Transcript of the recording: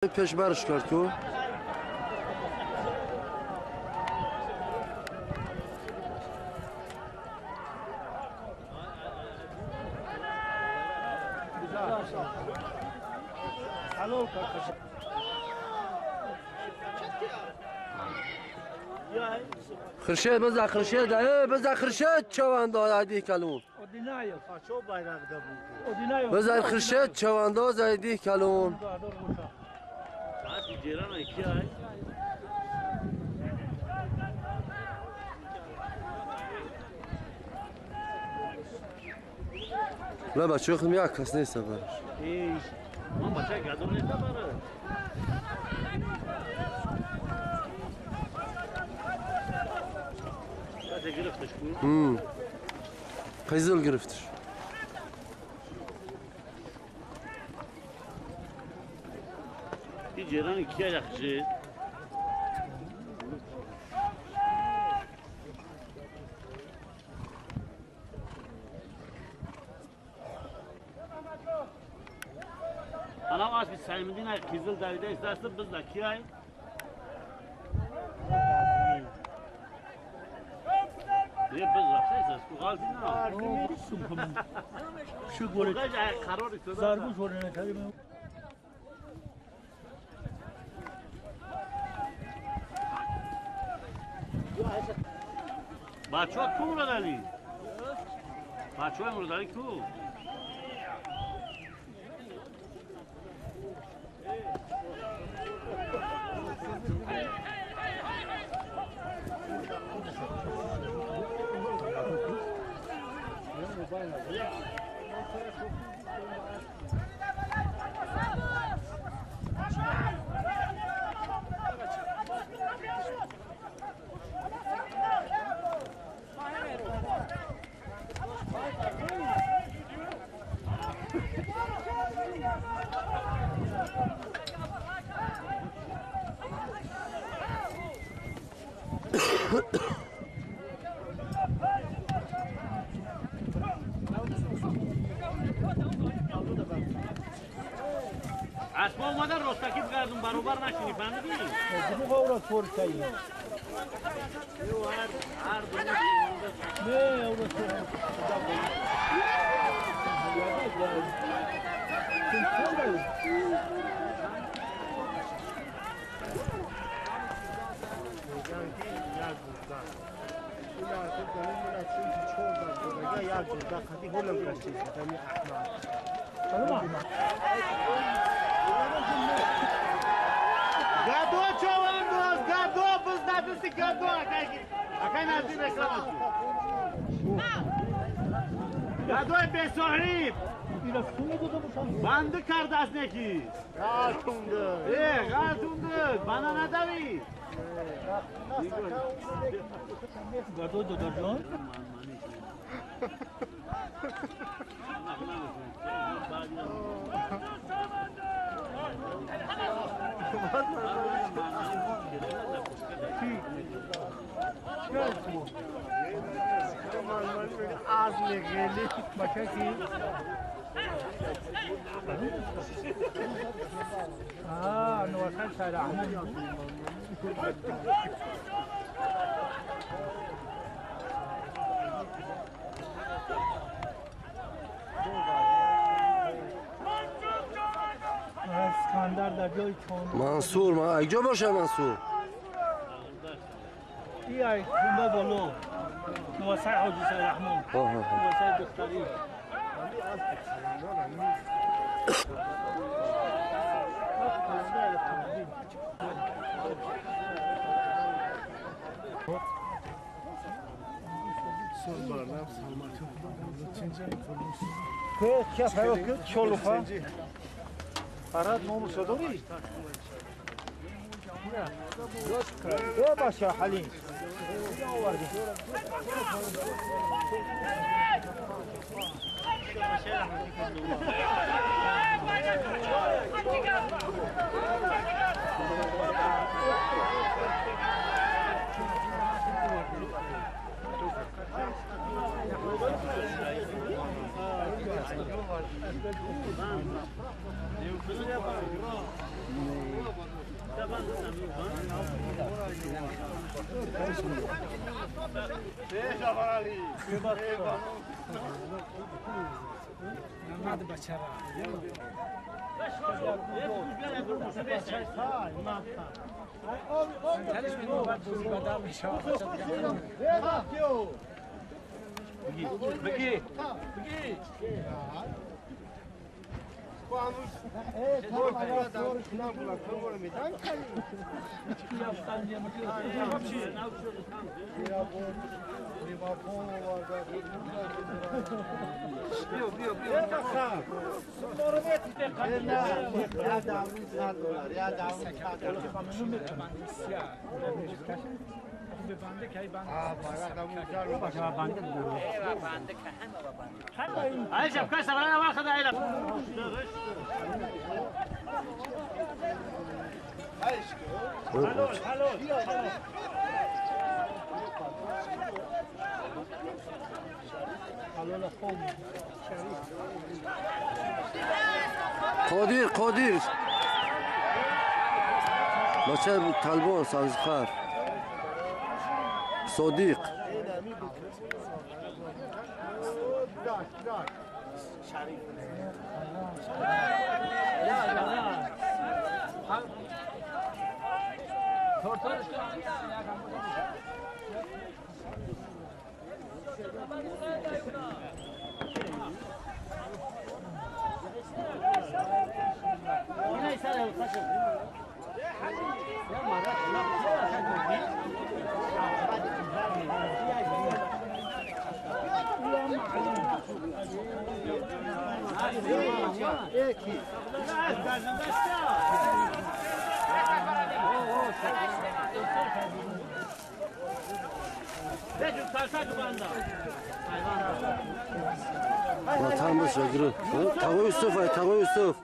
Пешбарш кард ку. Хуршед биза Хуршед, биза Хуршед чавандоз айди калон. Биза Хуршед чавандоз айди калон. لا بچه خودم یک کس نیست برش. من بچه گدو نیست برش. قزل گرفتش. این جیران کیه یخشید؟ الان آش سایمدین قزل داریده است دست بز کیه؟ یه بز رفته است کو غالب نه. شو گوره زرگوش ورنه نکردیم. بچه‌ها کو مرادعلی؟ بچه‌ها مرادعلی کو؟ اسبا اومدن راستکی بگردون برابر نشینی فهمیدی؟ دیگه اورا تور کایی. نه اورا تور. گدو چوندوز گدو بز ندستی گدو اکای نزدیک رکلام گدو بی صاحب بنده کرد از نکی غالتونده غالتونده بنا نداری گدو دادر جان اسکندر در جای چون منصور ما اگه باشه منصور ای ای تنبه بالا نواسای حاجی سید رحمان نواسای دختری فراد نوم صدوری يا باشا حليم قادر قادر بچه طالبان سبزخر صدیق Vatan başı Tago Yusuf ay Tago Yusuf.